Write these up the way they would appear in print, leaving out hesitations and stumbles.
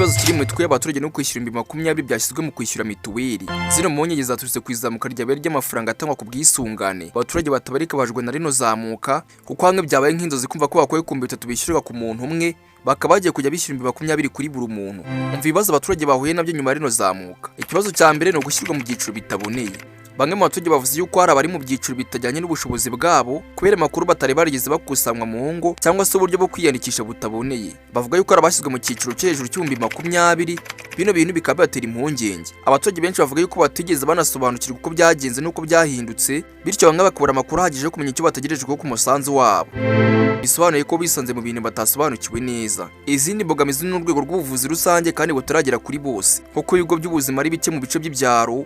Ikibazo kiri mu mitwe y'abaturage no kwishyura 20,000 byashyizwe mu kwishyura mituweli. Zino mpungenge zaturutse ku izamuka ryabaye ry'amafaranga atangwa ku bwisungane. Abaturage batabarika bajwe na rino zamuka, kuko hamwe byabaye nk'inzozi kumva ko bakuye ku 3000 bishyurwa ku muntu umwe, bakaba bagiye kujya bishyura 20,000 kuri buri muntu. Umva ibibazo abaturage bahuye nabyo nyuma ya rino zamuka. Ikibazo cya mbere ni ugushyirwa mu byiciro bitaboneye. Bamwe mu baturage bavuze yuko hari abari mu byiciro bitajyanye n'ubushobozi bwabo kubera amakuru batari barigeze bakusanywa mu ngo cyangwa se uburyo bwo kwiyandikisha butaboneye. Bavuga yuko hari abashyizwe mu cyiciro cyo hejuru cy'ibihumbi 20, bino bintu bikaba bibatera impungenge. Abaturage benshi bavuga yuko batigeze banasobanukirwa uko byagenze n'uko byahindutse, bityo bamwe bakabura amakuru ahagije yo kumenya icyo bategerejweho ku musanzu wabo. Bisobanuye ko bisanze mu bintu batasobanukiwe neza. Izindi mbogamizi ni urwego rw'ubuvuzi rusange kandi butaragera kuri bose, kuko ibigo by'ubuzima ari bike mu bice by'ibyaro,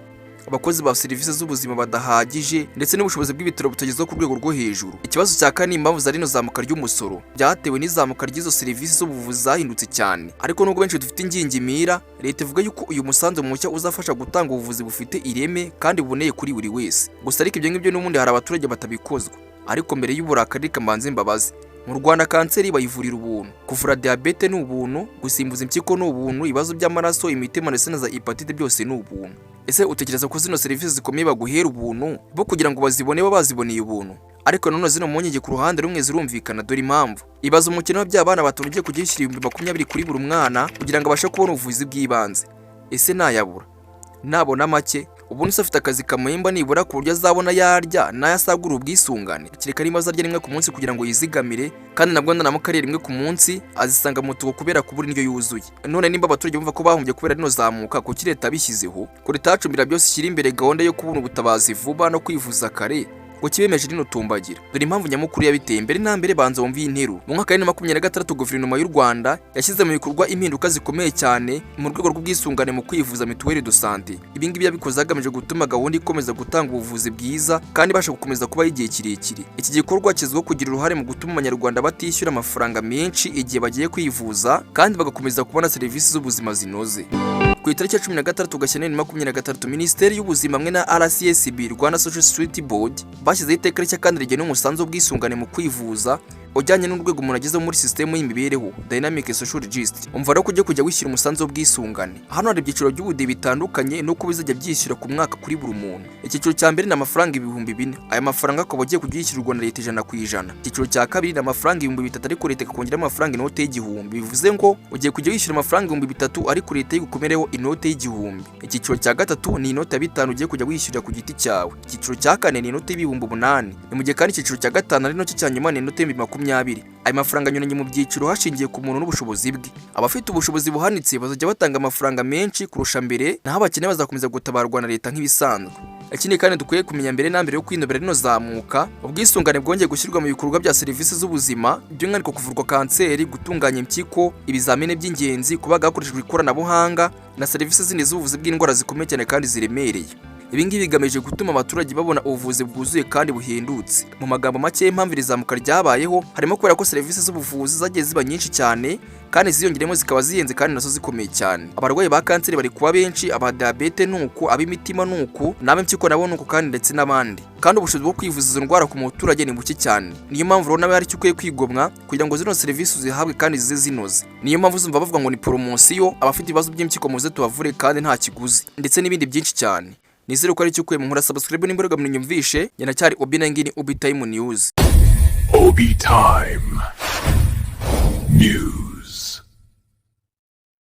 abakozi ba serivisi z'ubuzima badahagije, ndetse n'ubushobozi bw'ibitaro butagezwa ku rwego rwo hejuru. Ikibazo cya kane ni impamvu za rino zamuka ry'umusoro byatewe n'izamuka ry'izo serivisi z'ubuvuzi zahindutse cyane. Ariko nubwo benshi dufite ingingimira, leta ivuga yuko uyu musanzu mushya uzafasha gutanga ubuvuzi bufite ireme kandi buboneye kuri buri wese. Gusa ariko ibyo ngibyo n'ubundi hari abaturage batabikozwa. Ariko mbere y'uburakari, reka mbanze mbabaze: mu Rwanda kanseri bayivurira ubuntu, kuvura diyabete ni ubuntu, gusimbuza impyiko ni ubuntu, ibibazo by'amaraso, imitima ndetse na za hepatite byose ni ubuntu. Ese utekereza ko zino serivisi zikomeye baguhera ubuntu bo kugira ngo bazibone baba baziboneye ubuntu? Ariko nanone zino mpungenge ku ruhande rumwe zirumvikana. Dore impamvu: ibaza umukino w'abyaye abana batanu ugiye kujya yishyura 20,000 kuri buri mwana kugira ngo abashe kubona ubuvuzi bw'ibanze. Ese nayabura? Nabona make? Ubundi se afite akazi kamuhemba nibura ku buryo azabona yarya n'ayo asagura ubwisungane? Kereka niba azarya rimwe ku munsi kugira ngo yizigamire, kandi nabwo naramuka ariye rimwe ku munsi azisanga mu tugo kubera kubura indyo yuzuye. None nimba abaturage bumva ko bahombye kubera rino zamuka, kuki leta yabishyizeho? Ko leta yacumbira byose ishyira imbere gahunda yo kubona ubutabazi vuba no kwivuza kare, ngo kibemeje rino tumbagira? Dore impamvu nyamukuru yabiteye. Mbere na mbere, banza wumve iyi nteruro: mu mwaka wa 2026, guverinoma y'u Rwanda yashyize mu bikorwa impinduka zikomeye cyane mu rwego rw'ubwisungane mu kwivuza, mutuelle de santé. Ibi ngibi yabikoze hagamijwe gutuma gahunda ikomeza gutanga ubuvuzi bwiza kandi ibasha gukomeza kubaho igihe kirekire. Iki gikorwa kizwiho kugira uruhare mu gutuma Abanyarwanda batishyura amafaranga menshi igihe bagiye kwivuza kandi bagakomeza kubona serivisi z'ubuzima zinoze. Ku itariki ya 16 Gashyantare 2026, Minisiteri y'Ubuzima hamwe na RSSB, Rwanda Social Security Board, bashyizeho iteka rishya kandi rigena umusanzu w'ubwisungane mu kwivuza ujyanye n'urwego umuntu agezeho muri sisitemu y'imibereho, Dynamic Social Registry. Umva rero, kujya kujya wishyura umusanzu w'ubwisungane, hano hari ibyiciro by'ubudehe bitandukanye n'uko bizajya byishyura ku mwaka kuri buri muntu. Icyiciro cya mbere ni amafaranga 4000, aya mafaranga akaba agiye kujya yishyurwa na leta 100%. Icyiciro cya kabiri ni amafaranga 3000, ariko leta ikakongeraho amafaranga inote y'igihumbi, bivuze ngo ugiye kujya wishyura amafaranga 3000 ariko leta yigukomereho inote y'igihumbi. Icyiciro cya gatatu ni inote ya 5000 ugiye kujya wishyurira ku giti cyawe. Icyiciro cya kane ni inote y'ibihumbi 8. Ni mu gihe kandi icyiciro cya gatanu, ari nacyo cya nyuma, ni inote y'ibihumbi 20. Aya mafaranga anyuranye mu byiciro hashingiye ku muntu n'ubushobozi bwe. Abafite ubushobozi buhanitse bazajya batanga amafaranga menshi kurusha mbere, naho abakene bazakomeza gutabarwa na leta nk'ibisanzwe. Ikindi kandi dukwiye kumenya mbere na mbere yo kwinubira rino zamuka, ubwisungane bwongeye gushyirwa mu bikorwa bya serivisi z'ubuzima, by'umwihariko kuvurwa kanseri, gutunganya impyiko, ibizamini by'ingenzi, kubaga hakoreshejwe ikoranabuhanga na serivisi zindi z'ubuvuzi bw'indwara zikomeye cyane kandi ziremereye. Ibi ngibi bigamije gutuma abaturage babona ubuvuzi bwuzuye kandi buhendutse. Mu magambo make, impamvu iri zamuka ryabayeho harimo kubera ko serivisi z'ubuvuzi zagiye ziba nyinshi cyane kandi ziyongeremo zikaba zihenze kandi nazo zikomeye cyane. Abarwayi ba kanseri bari kuba benshi, aba diyabete nuko, ab'imitima nuko, n'ab'impyiko nabo nuko kandi ndetse n'abandi. Kandi ubushobozi bwo kwivuza izo ndwara ku muturage ni buke cyane. Niyo mpamvu rero nawe hari icyo ukwiye kwigomwa kugira ngo zino serivisi uzihabwe kandi zize zinoze. Niyo mpamvu uzumva bavuga ngo ni poromosiyo, abafite ibibazo by'impyiko muze tubavure kandi nta kiguzi, ndetse n'ibindi byinshi cyane. Nizere ko ari icyo ukwiye mu nkora subscribe nimba nyumvishe. Njye nacyari Obi na ngini Obi Time News. Obi Time News.